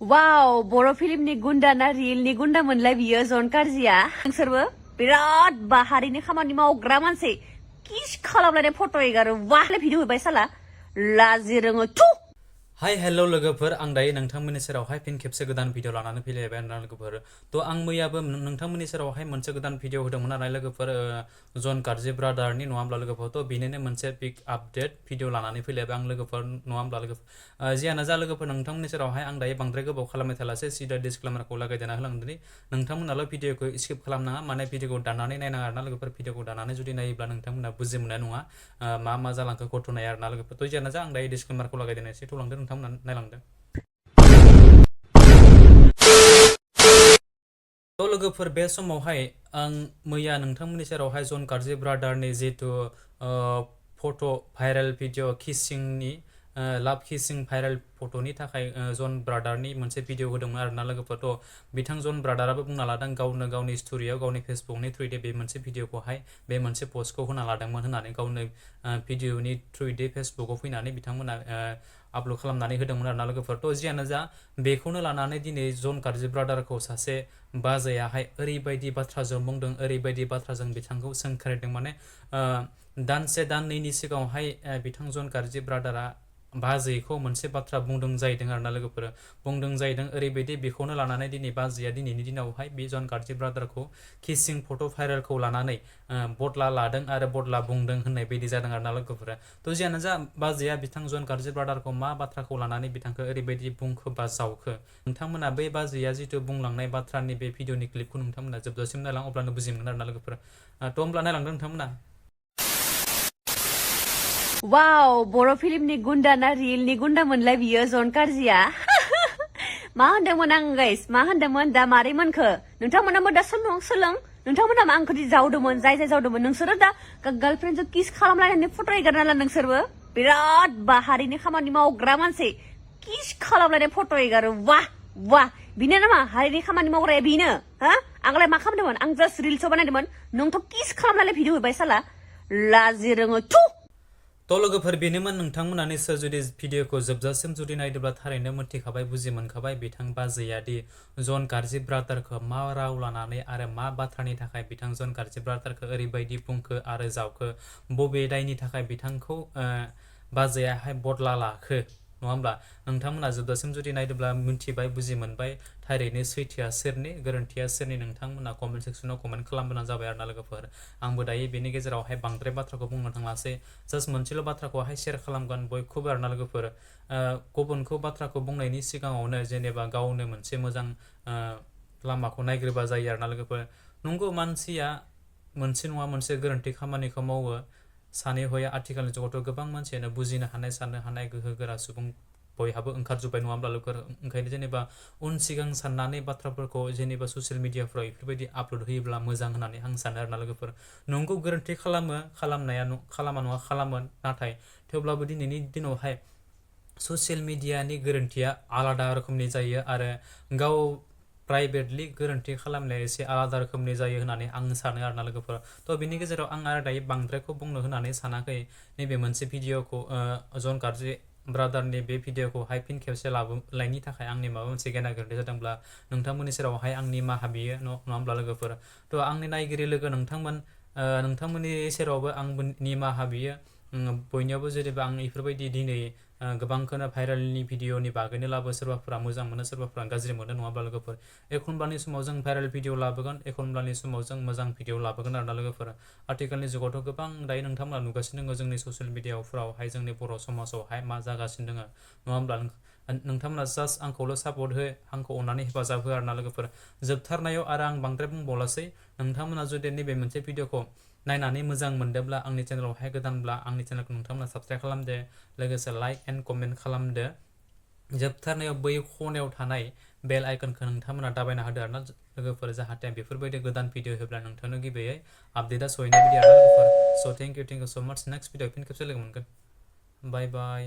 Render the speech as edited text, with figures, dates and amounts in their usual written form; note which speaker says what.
Speaker 1: वाव बर' फिल्मनि गुन्दा ना रियेलनि गुन्दा मोनलाय बियो जन कार्जिया नोंसोरबो बिराद बाहारिनि खामानि मावग्रा मानसि किस खालामलायनाय फट' एगारो वाह भिडिअ होबाय साला लाजि रोङो थु
Speaker 2: हाय हेल' लोगोफोर आं दायो नोंथांमोननि सेरावहाय फिन खेबसे गोदान भिडिअ लानानै फैलायबाय आरोना लोगोफोर थ' आं मैयाबो नोंथांमोननि सेरावहाय मोनसे गोदान भिडिअ होदोंमोन आरो लोगोफोर जन कार्जि ब्रादारनि नङा होमब्ला लोगोफोर थ' बेनिनो मोनसे बिग आपडेट भिडिअ लानानै फैलायबाय आं लोगोफोर नङा होमब्ला लोगोफोर जियानो जा लोगोफोर नोंथांमोननि सेरावहाय आं दायो बांद्राय गोबाव खालामबाय थालासै सिदा डिसक्लेमारखौ लागायदेना होलांदोंदि नोंथांमोनाल' भिडिअखौ स्किप खालामनाङा माने भिडिअखौ दाननानै नायनाङा आरोना लोगोफोर भिडिअखौ दाननानै जुदि नायोब्ला नोंथांमोना बुजि मोननाय नङा मा जालांखो घटनाया आरोना लोगोफोर थ' जियानो जा आं दायो डिसक्लेमारखौ लागायदेना एसे थलांदों नोंथांमोना नायलांदों थ' लोगोफोर बे समावहाय आं मैया नोंथांमोननि सेरावहाय जन कार्जि ब्रादारनि जितु फट' भाइरेल भिडिअ किसिंनि लाभ किसिं भाइरेल फट'नि थाखाय जन ब्रादारनि मोनसे भिडिअ होदोंमोन आरोना लोगोफोर थ' बिथां जन ब्रादाराबो बुंना लादों गावनो गावनि स्ट'रियाव गावनि फेसबुकनि थ्रुयै बे मोनसे भिडिअखौहाय बे मोनसे पस्टखौ होना लादोंमोन होननानै गावनो भिडिअनि थ्रुयै फेसबुकाव फैनानै बिथांमोना आपल'ड खालामनानै होदोंमोन आरोना लोगोफोर थ' जियानो जा बेखौनो लानानै दिनै जन कार्जि ब्रादारखौ सासे बाजैयाहाय ओरैबायदि बाथ्राजों बुंदों ओरैबायदि बाथ्राजों बिथांखौ सोंखारिदों माने दानसे दाननैनि सिगाङावहाय बिथां जन कार्जि ब्रादारा बाजैखौ मोनसे बाथ्रा बुंदों जाहैदों आरोना लोगोफोर बुंदों जाहैदों ओरैबायदि बेखौनो लानानै दिनै बाजैया दिनैनि दिनावहाय बे जन कार्जि ब्रादारखौ किसिं फट' भाइरेलखौ लानानै बदला लादों आरो बदला बुंदों होननाय बायदि जादों आरोना लोगोफोरा थ' जियानो जा बाजैया बिथां जन कार्जि ब्रादारखौ मा बाथ्राखौ लानानै बिथांखौ ओरैबायदि बुंखो बा जावखो नोंथांमोना बै बाजैया जिथु बुंलांनाय बाथ्रानि बे भिडिअनि क्लिपखौ नोंथांमोना जोबजासिम नायलां अब्लानो बुजि मोनगोन आरोना लोगोफोर थ' होमब्ला नायलांदों नोंथांमोना
Speaker 1: वाव बर' फिल्मनि गुन्दा ना रियेलनि गुन्दा मोनलाय बियो जन कार्जिया मा होनदोंमोन आं गाइस मा होनदोंमोन दा मारै मोनखो नोंथांमोनाबो दा सोलों नोंथांमोना आंखौ जावदोंमोन जाय जावदोंमोन नोंसोरो दा गार्लफ्रेन्डजों किस खालामलायनानै फट' एगारना ला नोंसोरबो बिराद बाहारिनि खामानि मावग्रा मानसि किस खालामलायनाय फट' एगारो वाह बिनो नामा हारिनि खामानि मावग्राया बेनो हा आंलाय मा खालामदोंमोन आं जास्ट रिल्सआव बानायदोंमोन नोंथ' किस खालामनानै भिडिअ होबाय साला लाजि रोङो थु
Speaker 2: थ' लोगोफोर बेनोमोन नोंथांमोना निसय जुदि भिडिअखौ जोबजासिम जुदि नायदोंब्ला थारैनो मोनथिखाबाय बुजि मोनखाबाय बिथां बाजैयादि जन कार्जि ब्रादारखौ मा राव लानानै आरो मा बाथ्रानि थाखाय बिथां जन कार्जि ब्रादारखौ ओरैबायदि बुंखो आरो जावखो बबे दायनि थाखाय बिथांखौ बाजैयाहाय बदला लाखो नङा होमब्ला नोंथांमोना जोबजासिम जुदि नायदोंब्ला मिथिबाय बुजि मोनबाय थारैनो सैथोआ सोरनि गोरोन्थिया सोरनि नोंथांमोना कमेन्ट सेक्सनाव कमेन्ट खालामब्लानो जाबाय आरोना लोगोफोर आंबो दायो बेनि गेजेरावहाय बांद्राय बाथ्राखौ बुंनो थांलासै जास्ट मोनसेल' बाथ्राखौहाय शेयार खालामगोन बयखौबो आरोना लोगोफोर गुबुनखौ बाथ्राखौ बुंनायनि सिगाङावनो जेनेबा गावनो मोनसे मोजां लामाखौ नायग्रोबा जायो आरोना लोगोफोर नंगौ मानसिया मोनसे नङा मोनसे गोरोन्थि खामानिखौ मावो सानै हयै आथिखालनि जुगावथ' गोबां मानसियानो बुजिनो हानाय साननो हानाय गोहो गोरा सुबुं बयहाबो ओंखारजोब्बाय नङा होमब्ला लोगोफोर ओंखायनो जेनेबा उन सिगां साननानै बाथ्राफोरखौ जेनेबा ससियेल मिडियाफ्राव बेफोरबायदि आपल'ड होयोब्ला मोजां होननानै आं सानो आरोना लोगोफोर नंगौ गोरोन्थि खालामो खालामा नङा खालामो नाथाय थेवब्लाबो दिनैनि दिनावहाय ससियेल मिडियानि गोरोन्थिया आलादा रोखोमनि जायो आरो गाव प्राइभेटलि गोरोन्थि खालामनाया एसे आलादा रोखोमनि जायो होननानै आं सानो आरोना लोगोफोर थ' बिनि गेजेराव आं आरो दायो बांद्रायखौ बुंनो होननानै सानाखै नैबे मोनसे भिडिअखौ जन कार्जि ब्रादारनि बे भिडिअखौहाय फिन खेबसे लाबोलायनि थाखाय आंनि माबा मोनसे गेना गोरोन्थि जादोंब्ला नोंथांमोननि सेरावहाय आं निमाहा बियो नङा होमब्ला लोगोफोर थ' आंनि नायगिरि लोगो नोंथांमोननि सेरावबो आं निमाहा बियो बयनियावबो जेनेबा आं बेफोरबायदि दिनै गोबांखौनो भाइरेलनि भिडिअनि बागैनो लाबो सोरबाफोरा मोजां मोनो सोरबाफोरा गाज्रि मोनो नङाब्ला लोगोफोर एखनब्लानि समाव जों भाइरेल भिडिअ लाबोगोन एखनब्लानि समाव जों मोजां भिडिअ लाबोगोन आरोना लोगोफोर आथिखालनि जुगावथ' गोबां दायो नोंथांमोना नुगासिनो दङ जोंनि ससियेल मिडियाफ्रावहाय जोंनि बर' समाजावहाय मा जागासिनो दङ नङा होमब्ला नोंथांमोना जास्ट आंखौल' सापर्ट हो आंखौ अननानै हेफाजाब हो आरोना लोगोफोर जोबथारनायाव आरो आं बांद्राय बुंबावलासै नोंथांमोना जुदि नैबे मोनसे भिडिअखौ नायनानै मोजां मोनदोंब्ला आंनि चेनेलावहाय गोदानब्ला आंनि चेनेलखौ नोंथांमोना साबस्क्राइब खालामदो लोगोसे लाइक एन्ड कमेन्ट खालामदो जोबथारनायाव बै खनायाव थानाय बेल आइकनखौ नोंथांमोना दाबायना होदो आरोना लोगोफोर जाहाथे बेफोरबायदि गोदान भिडिअ होब्ला नोंथांनो गिबियै आपडेटआ सहैनाय बायदि आरोना लोगोफोर स' थेंक इउ स' माच नेक्स्ट भिडिअ फिन खेबसे लोगो मोनगोन बाय बाय